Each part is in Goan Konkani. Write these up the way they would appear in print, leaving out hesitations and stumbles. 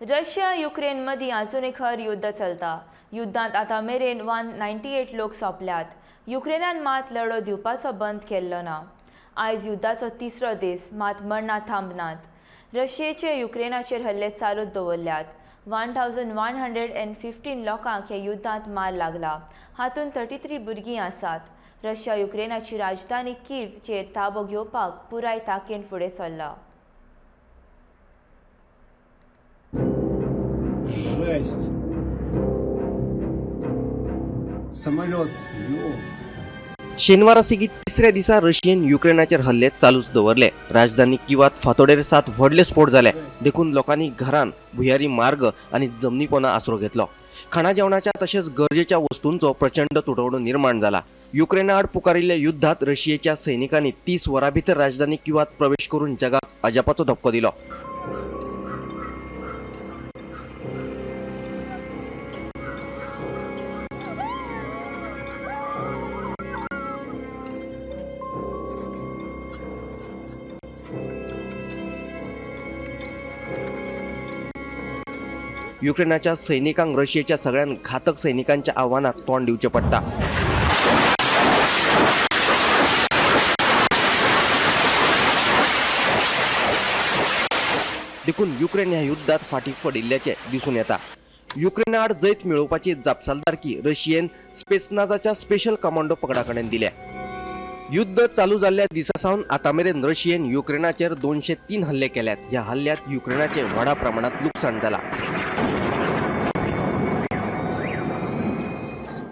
रशिया युक्रेन मदीं अजूनय खर युद्ध चलता. युद्धांत आतां मेरेन 198 लोक सोंपल्यात. युक्रेनान मात लढो दिवपाचो बंद केल्लो ना. आयज युद्धाचो तिसरो दीस, मात मरणां थांबनात. रशियेचे युक्रेनाचेर हल्ले चालूच दवरल्यात. 1115 लोकांक ह्या युद्धांत मार लागला. हातूंत 33 भुरगीं आसात. रशिया युक्रेनाची राजधानी कीवचेर ताबो घेवपाक पुराय ताकीन फुडें सरला. Жесть. Самолет, ёпта. शेनवारा सेगीत तिसऱ्या दिसा रशियेन युक्रेनाचेर हल्ले चालूच दवरले. राजधानी किवात फांतोडेर 7 व्हडले स्फोट जाले. देखून लोकांनी घरान भुंयारी मार्ग आनी जमनीपोना आसरो घेतलो. खाणा जेवणाच्या तशेंच गरजेच्या वस्तूंचो प्रचंड तुटवडो निर्माण जाला. युक्रेना आड पुकारिल्ल्या युद्धात रशियेच्या सैनिकांनी 30 वरां भितर राजधानी किवात प्रवेश करून जगाक अजापाचो धपको दिलो. युक्रेनाच्या सैनिकांक रशियेच्या सगळ्यात घातक सैनिकांच्या आव्हानाक तोंड दिवचें पडटा. देखून युक्रेन ह्या युद्धात फाटीं पडिल्ल्याचें दिसून येता. युक्रेना आड जैत मेळोवपाची जापसालदारकी रशियेन स्पेसनाजाच्या स्पेशल कमांडो पंगडा कडेन दिल्या. युद्ध चालू जाल्ल्या दिसा सावन आतां मेरेन रशियेन युक्रेनाचेर 203 हल्ले केल्यात. ह्या हल्ल्यात युक्रेनाचें व्हडा प्रमाणांत लुकसाण जालां.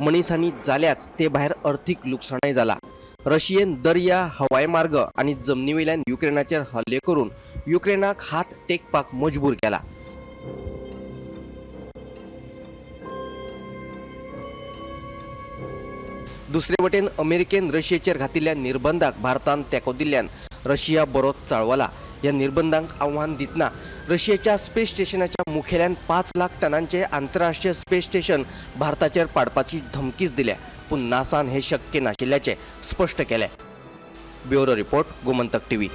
मनीस हानी जाल्याच ते भायर अर्थीक लुकसाणय जाला. रशियेन दर्या, हवाई मार्ग आनी जमनी वयल्यान युक्रेनाचेर हल्ले करून युक्रेनाक हात टेकपाक मजबूर केला. दुसरे वटेन अमेरिकेन रशियेचेर घातिल्ल्या निर्बंधाक भारतान तेंको दिल्ल्यान रशिया बरोच चाळवला. ह्या निर्बंधांक आव्हान दितना रशियेच्या स्पेस स्टेशनाच्या मुखेल्यान 5 लाख टनांचे आंतरराष्ट्रीय स्पेस स्टेशन भारताचेर पाडपाची धमकीच दिल्या. पूण नासान हे शक्य नाशिल्ल्याचें स्पश्ट केलें. Bureau report, Gomantak TV.